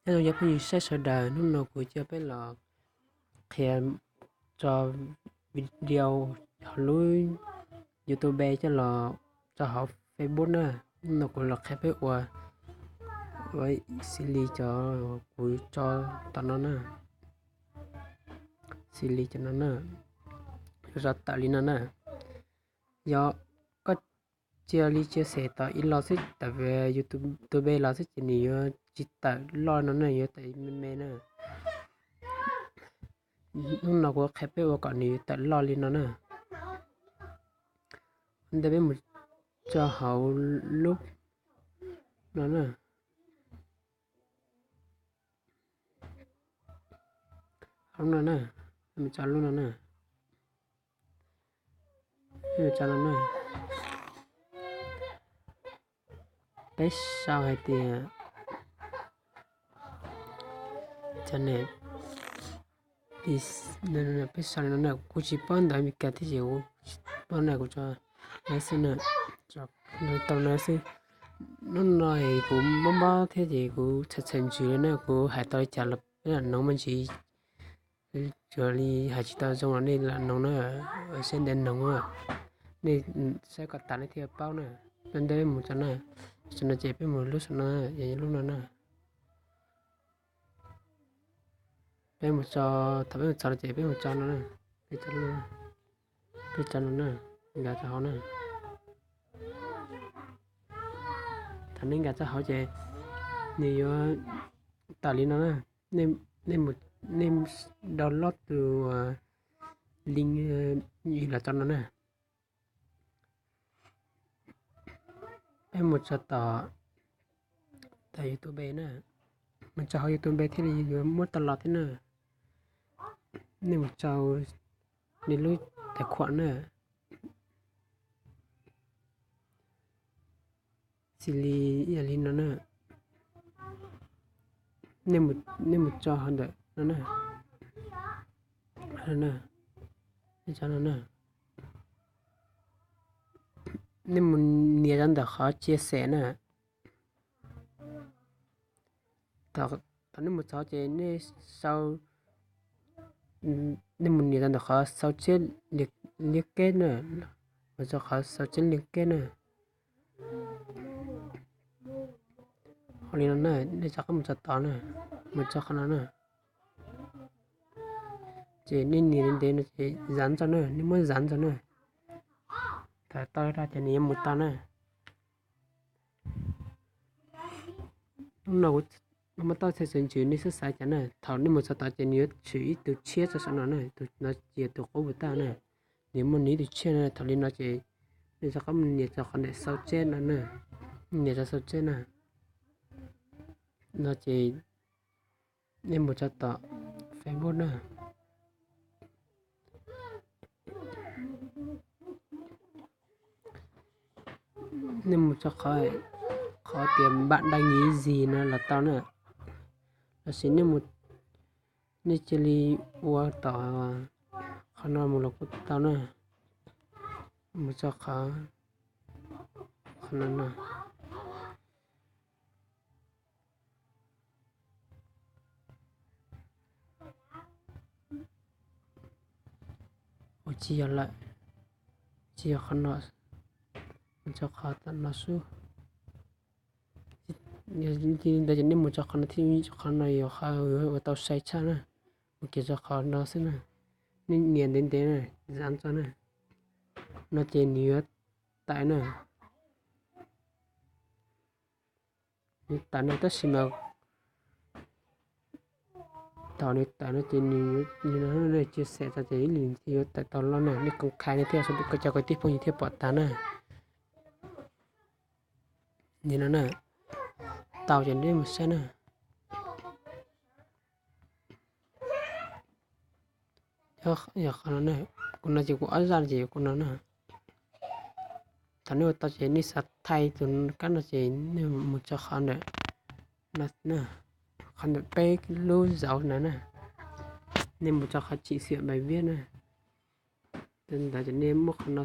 Nyob zoo cov phooj ywg saib sawv daws, hnub no kuv coj peb los qhia tso video hauv lub YouTube coj los tso hauv Facebook na. Hnub no kuv los qhia peb ua, ua xws li cov kuv tso tom no na, xws li cov no na, yuav tso tawm li no na. Yog koj cia li chia sẻ tawm ib los xwb, tawm YouTube los xwb ces nws yuav tsis tawm loj no na, yuav tawm me me na. Hnub no kuv qhia peb ua kom nws tawm loj li no na. Ntawd peb mus tso hauv lub no na. Lub no na, mus tso lub no na. Tso no na. Peb sau hais tias, peb sau li no na, kuv tsis paub ntawv Meskas thiab ces kuv tsis paub na, kuv tso no xwb na. Tau no xwb. Hnub no kuv mob mob thiab ces kuv txhais txhais ntsws li na, kuv hais tau li cas los peb lam noog me ntsis. Tsuas li hais tsis tau zoo los nej lam noog na, seb ntev noog, nej saib kom tas nej thiaj paub na. Ntawd peb mus tso na, tso no ces peb mus lub saum no, yog lub no na. Peb mus tso, thaum peb mus txog no ces peb mus tso no na, peb tso no na, nkag rau hauv na. Thaum nej nkag rau hauv ces nws yuav tawm li no na. Nej download tus link los tso no na. Peb mus tso tom, tom YouTube na, mus tso hauv YouTube thiaj li yuav muab tau los thiab na. Nej mus tso nej lub tài khoản na. Xws li, yog li no na, nej mus tso hauv ntawm no na, nej tso no na, nej mus nias rau ntawm qhov chia sẻ na. Thaum nej mus txog ces nej sau, nej mus nias rau ntawm qhov sau tseb liên kết na, mus txog qhov sau tseb liên kết na. Ua li no na, nej rov qab mus txog tod na, mus txog qhov no na. Ces nej nias ntev no ces dán rau na, nej muab dán rau na. Thaum tau li no ces nws yuav mus tau na. Hnub no kuv muab tau txhais txhais ntsws nej xav xav cas na, thaum nej mus txog tod ces nws yuav tshwm ib tug tshiab rau saum no na, tus no ces tus qub puas tag na, nws muaj nws ib tug tshiab na. Thaum li no ces nej rov qab mus nias rau qhov ntawm sau tseb no na, nias rau sau tseb na. No ces nej mus tso tom Facebook na. Nej mus tso qhov, qhov tias bạn đang nghĩ gì no los tau na. Los sis nej cia li ua tom qhov no mus los kuj tau na. Mus tso qhov, qhov no na. Ua tsis yog lawm, tsis yog qhov no, mus tso qhov tom no xwb. Ntawd ces nej mus tso qhov no thiab, qhov no yog qhov ua tau sai tshaj na. Mus kiag tso qhov no xwb na. Nej nias ntev ntev na, dán tso na. No ces nws yuav tawm na. Nws tawm no tab sis mas thaum nws tawm no ces nws, nws chia sẻ tau ces ib lim yuav tawm tau loj na, nej công khai no thiaj, cov kwv tij phooj ywg thiaj pom tas na. Nim no na, tau ces nej mus saib na. Yog qhov no, kuv no ces kuv ob zaj ces kuv no na. Thaum nej ua tau ces nej xav thaij tus kab no ces nej mus tso qhov ntawm, qhov ntawm peb lub dấu na na, nej mus tso qhov chỉnh sửa bài viết na. Ntawd ces nej muab qhov no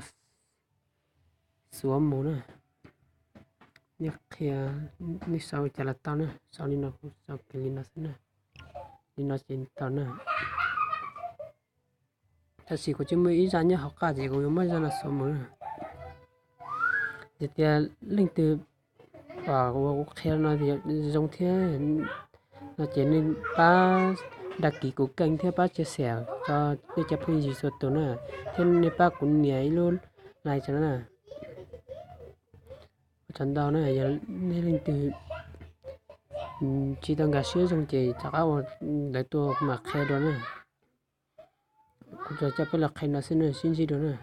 xuav mus na. Nej qhia, nej sau cas los tau na, sau li no kuv sau kiag li no xwb na. Li no ces tau na. Tab sis kuv tsis muaj ib zaj nyob hauv qab ces kuv yuav muab zaj no xuas mus na. Yog tias leej twg pom uas kuv qhia no zoo thiab no ces nej pab đăng ký kuv kênh thiab pab chia sẻ rau nej cov phooj ywg txhua tus na, thiab nej pab kuv nias ib lub like tso na. Ua tsaug ntau na, yog nej leej twg tsis tau nkag siab zoo ces rov qab ua lawv tuaj kuv mam qhia dua na. Kuv tsuas coj peb los qhia no xwb na, sib ntsib dua na.